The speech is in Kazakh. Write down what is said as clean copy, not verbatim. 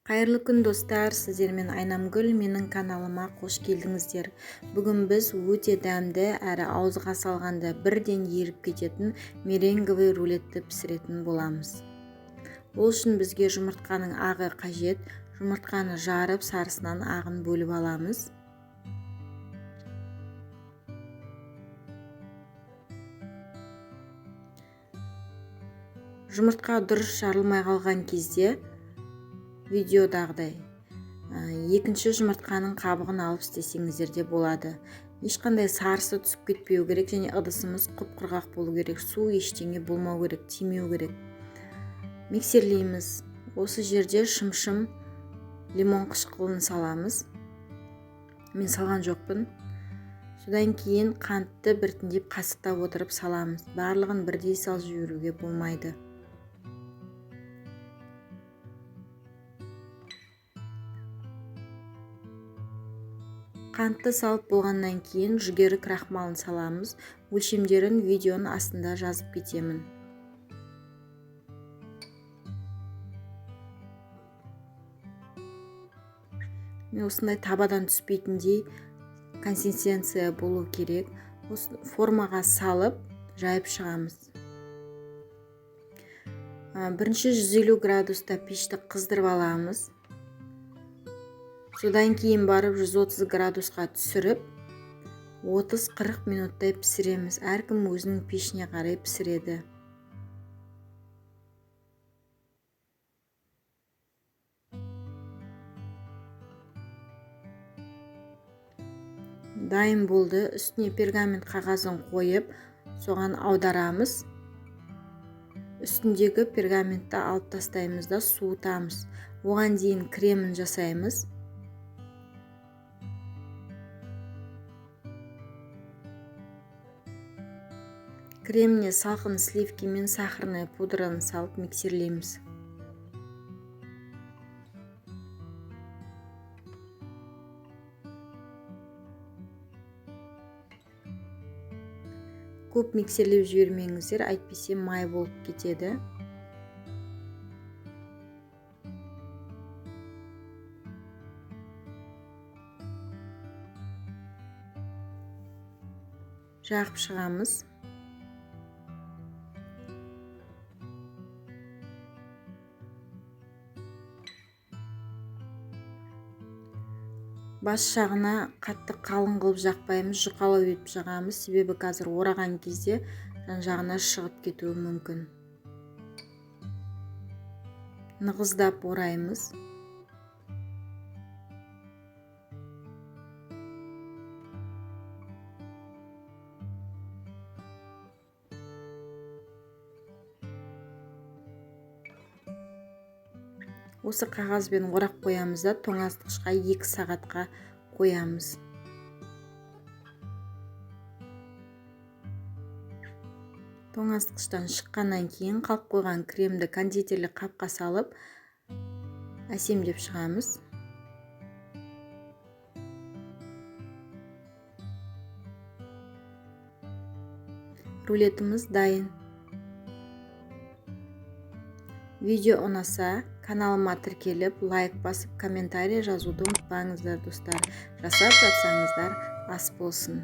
Қайырлы күн, достар! Сіздермен Айнамгүл, менің каналыма қош келдіңіздер. Бүгін біз өте дәмді әрі ауызға салғанда бірден еріп кететін меренговый рулетті пісіретін боламыз. Ол үшін бізге жұмыртқаның ағы қажет. Жұмыртқаны жарып, сарысынан ағын бөліп аламыз. Жұмыртқа дұрыс жарылмай қалған кезде видеодағыдай екінші жұмыртқаның қабығын алып істесеңіздер де болады. Ешқандай сарысы түсіп кетпеу керек және ыдысымыз құп-құрғақ болу керек, су ештеңе болмау керек, тимеу керек. Миксерлейміз. Осы жерде шымшым лимон қышқылын саламыз. Мен салған жоқпын. Содан кейін қантты біртіндеп қасықтап отырып саламыз. Барлығын бірдей салып жіберуге болмайды. Қантты салып болғаннан кейін жүгері крахмалын саламыз. Өлшемдерін видеоның астында жазып кетемін. Міне, осындай табадан түспейтіндей консистенция болу керек. Осы формаға салып жайып шығамыз. Бірінші 150 градуста пешті қыздырып аламыз. Содан кейін барып 130 градусқа түсіріп, 30-40 минуттай пісіреміз. Әркім өзінің пешіне қарай пісіреді. Дайын болды. Үстіне пергамент қағазын қойып, соған аударамыз. Үстіндегі пергаментті алып тастаймыз да суытамыз. Оған дейін кремін жасаймыз. Креміне салқын сливки мен сахарная пудраны салып миксерлейміз. Көп миксерлеп жібермеңіздер, әйтпесе май болып кетеді. Жағып шығамыз. Бас жағына қатты қалың қылып жақпаймыз, жұқалау етіп жағамыз, себебі қазір ораған кезде жан жағына шығып кетуі мүмкін. Нығыздап ораймыз. Осы қағазбен орап қоямыз да тоңазытқышқа 2 сағатқа қоямыз. Тоңазытқыштан шыққаннан кейін қалып қойған кремді кондитерлік қапқа салып әсемдеп шығамыз. Рулетіміз дайын. Видео ұнаса, каналыма тіркеліп, лайк басып, комментарий жазуды ұмытпаңыздар, достар. Жасап жатсаңыздар, ас болсын.